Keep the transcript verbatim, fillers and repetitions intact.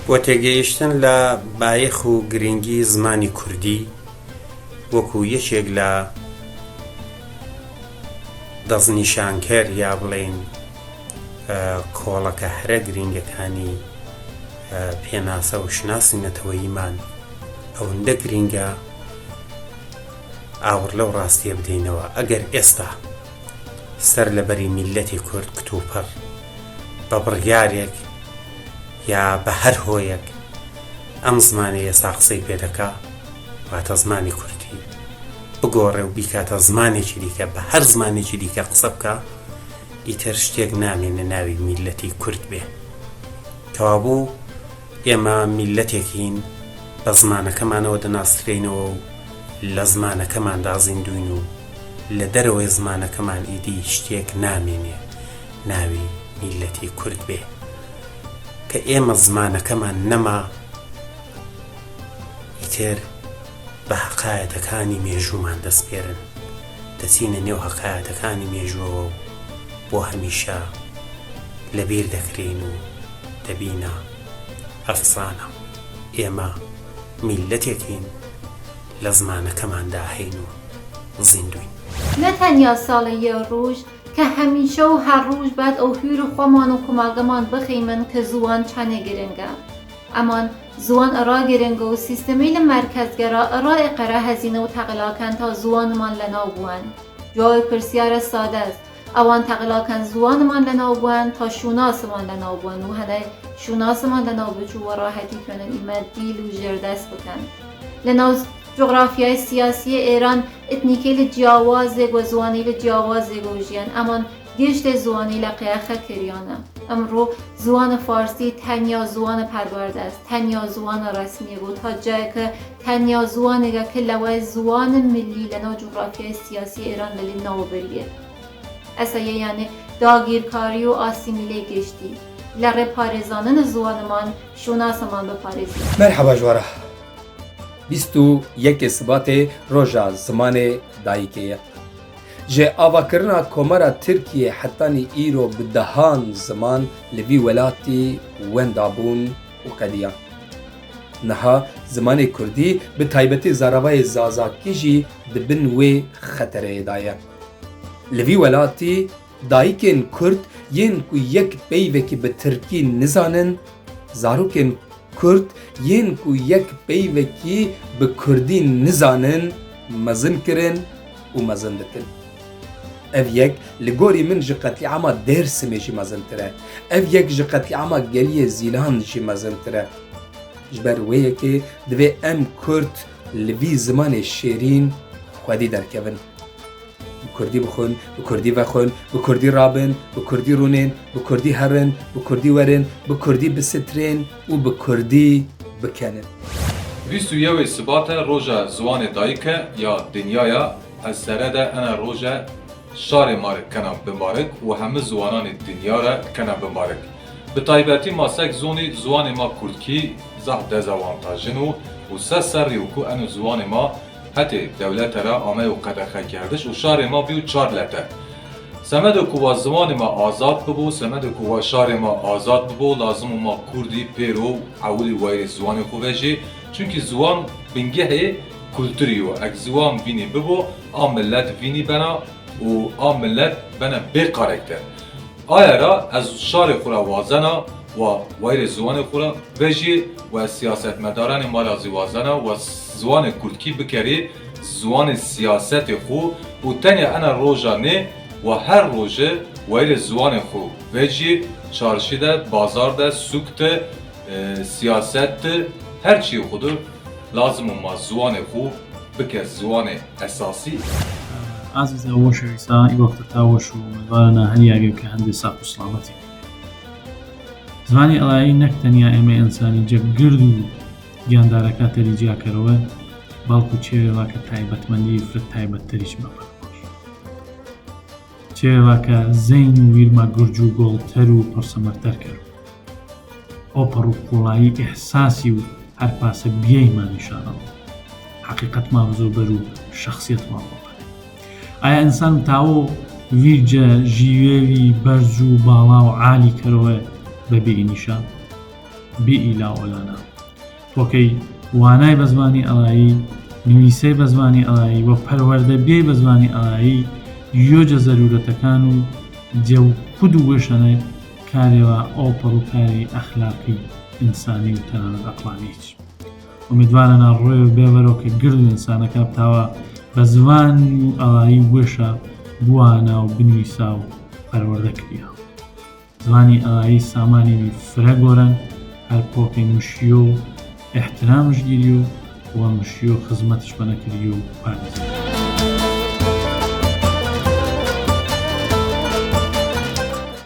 بۆ تێگەیشتن لە بایەخ و گرنگی زمانی کوردی وەکو یەکێک لە دەستنیشانکەر یا بڵێن، ئە، کۆڵەکە هەرە گرنگەکانی، ئە، پێناسە و شناسی نەتەوەییمان ئەوەندە گرنگە ئاوڕ لەو ڕاستیە بدەینەوە. ئەگەر ئێستا سەر لە بەری میللەتی کورد کتوپڕ بە بڕیارێک یا بە هەر هۆیەک ئەم زمانەی ئێستا قسەی پێ دەکا، واتە زمانی کوردی، بگۆڕێ و بیکاتە زمانێکی دیکە، بە هەر زمانێکی دیکە قسە بکا، ئیتر شتێک نامێنێ ناوی میللەتی کورد بێ. کەوابوو ئێمە میللەتێکین بە زمانەکەمانەوە دەناسرێینەوە و لە زمانەکەماندا زیندوین و لە دەرەوەی زمانەکەمان ئیدی شتێک نامێنێ ناوی میللەتی کورد بێ. کە ئێمە زمانەکەمان نەما، ئیتر بە حەقایەتەکانی مێژوومان دەسپێرن، دەچینە نێو حەقایەتەکانی مێژووەوە و بۆ هەمیشە لەبیر دەکرێن و دەبینە ئەفسانە. ئێمە میللەتێکین لە زمانەکەماندا هەین و زیندوین. نە تەنیا ساڵە یە ڕوژ کە هەمیشە و هەر ڕوژ بەد ئەو هویر و خۆمان و کوماگەمان بخیمن کە زوان چەنێ گرنگە. ئەمان زوان ئەڕا گرنگە و سیستەمەی لە مەرکەزگەرا ئەڕا ئێقەرە هەزینە و تەقلاکەن تا زوانمان لەناو بووەن. جواب پرسیارە سادە است. ئەوان تەقلاکەن زوانمان لەناو بووەن تا شوناسمان لەناو بووەن و هەنای شوناسمان لەناو بچوو و ڕاحەتی توێنن ئیمە دیل و ژێردەست بکەن. لە ناو جوغرافیای سیاسی ئێران ئتنیکەی لە جیاوازێک و زوانی لە جیاوازێک و ژیان ئەمان گشتێ زوانی لە قیاخە کریانە. ئەمڕۆ زوانە فارسی تەنیا زوانە پەروەردە است، تەنیا زوانە ڕەسمیە بۆ تا جایەکە تەنیا زوانێکە کە لەوای زوانە ملی لە ناو جوغرافیای سیاسی ئێران لە لێ ناو بریە. ئەسە یە یانێ داگیرکاری و ئاسیمیلەی گشتی. لە ڕێ پارێزانن زوانمان شوناسەمان بپارێزی. Merhaba ji we re. Bîst û yekê Sibatê roja zimanê dayikê ye. Ji avakirina Komara Tirkiyê hetanî îro bi dehan ziman li vî welatî wenda bûn û qediyan. Niha zimanê kurdî, bi taybetî zaravayê zazakî jî di bin wê xetereyê de ye. Li vî welatî dayikên kurd yên ku yek peyvekî bi tirkî nizanin, zarokên kurd yên ku yek peyvekî bi kurdî nizanin, mezin kirin û mezin dikin. Ev yek li gorî min ji qetlîama Dêrsimê jî mezintir e. Ev yek ji qetlîama Geliyê Zîlan jî mezintir e. Ji ber wê yekê divê em kurd li vî zimanê şêrîn xwedî derkevin. Bi kurdî bixwin, bi kurdî vexwin, bi kurdî rabin, bi kurdî rûnên, bi kurdî herin, bi kurdî werin, bi kurdî bisitirên û bi kurdî bikenin. Bîst û yewê Sibate roja ziwanê dayik e ya dinya ya, ez sere de ene roje şarê ma re kena bimarik û hemî ziwananê dinya re kena bimarik. Bi taybetî ma sek zonî ziwanê ma kurdkî zehf dezawantajin û û se serrî û ku eno ziwanê ma hetê dewlete re ameyo qedexekerdiş û şarê ma bîyo çar lete. Semedo ku wa ziwanê ma azad bibo, semedo ku wa şarê ma azad bibo, lazim û ma kurdî pêro û ewilî wayirê ziwanê xwe vejê. Çunkî ziwan bingehê kulturî yo. Ek ziwan vînî bibo, a millet vînî bena û a millet bene bê karekter. Aya ra ez şarê xwe ra wazena wa wayirê ziwanê xwe ra vejî we siyasetmedaranê ma ra zî wazena we ziwanê kurdkî bikerî ziwanê siyasetê xwe û tenya ena roja nê we her roje wayirê ziwanê xwe vejî çarşî de, bazar de, sûk de, e, siyaset de, her çiyê xwe de lazim û ma ziwanê xwe bike ziwanê esasî. ئازیزە وەشەویسا ئی وەختە تا وەش و مەدوارە ناهەریاگە کە هەندێ ساق و سڵامەتی. زمانی ئەڵایی نەک تەنیا ئێمە ئینسانی جەک گرد و گیاندارەکە تەری جیاکەرەوە، بەڵکو چێوێ واکە تایبەتمەندی فرە تایبەتتەریش مەپەر چێوێ واکە زەین و ویرما گرج و گۆڵتەر و پڕسەمەرتەر کەر ئۆپەڕ و قوڵایی ئیحساسی و هەر پاسە بیەیمان نیشانەوە حەقیقەتمان بزۆ بەر و شەخسیەتمان بۆ بەرێ. ئایا ئینسان تاوە ویرجە ژیوێوی بەرز و باڵا و عالی کەرەوە بە بێ ئینیشان، بێ ئیلا و ئۆلانا. وەکەی وانای بە زمانی ئەڵایی، نویسەی بە زمانی ئەڵایی و پەروەردە بێ بە زمانی ئەڵایی، یۆجە زەرورەتەکان و جە و کود و وێشانە کارێوە ئەو پەڕوکاری ئەخلاقی ئینسانی و تەنانەت ئەقڵانیش. ئومێدوارە ناڕۆێ و بێوەرەوە کە گرد و ئینسانەکە بتاوە بە زوان و ئەڵایی وێشە بوانا و بنویسا و پەروەردە کریا. زمانی ئەڵایی سامانی فرە گۆرن هەر پۆکەی مشیۆ و احترام ژگیری و و مشیۆ خزمەتش بەنەکردی و پارێزی.